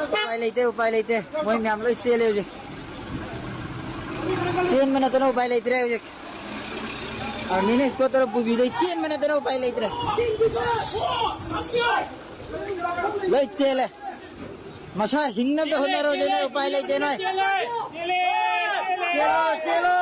Upai ꯂꯩꯇꯦ ꯎꯄꯥꯏ ꯂꯩꯇꯦ ꯃꯣꯏ ꯃꯌꯥꯝ ꯂꯣꯏ ꯆꯦꯜꯂꯦ ꯍꯧꯖꯤꯛ ꯆꯦꯟꯕ ꯅꯠꯇꯅ ꯎꯄꯥꯏ ꯂꯩꯇ꯭ꯔꯦ ꯍꯧꯖꯤꯛ ꯑꯥꯔꯃꯤꯅ ꯏꯁꯀꯣꯠ ꯇꯧꯔ ꯄꯨꯕꯤꯗꯣꯏ ꯆꯦꯟꯕ ꯅꯠꯇꯅ ꯎꯄꯥꯏ ꯂꯩꯇ꯭ꯔꯦ ꯂꯣꯏ ꯆꯦꯜꯂꯦ ꯃꯁꯥ ꯍꯤꯡꯅꯕꯗ ꯍꯣꯠꯅꯔꯣ ꯍꯧꯖꯤꯛ ꯅꯣꯏ ꯎꯄꯥꯏ ꯂꯩꯇꯦ ꯅꯣꯏ ꯆꯦꯜꯂꯣ ꯆꯦꯜꯂꯣ।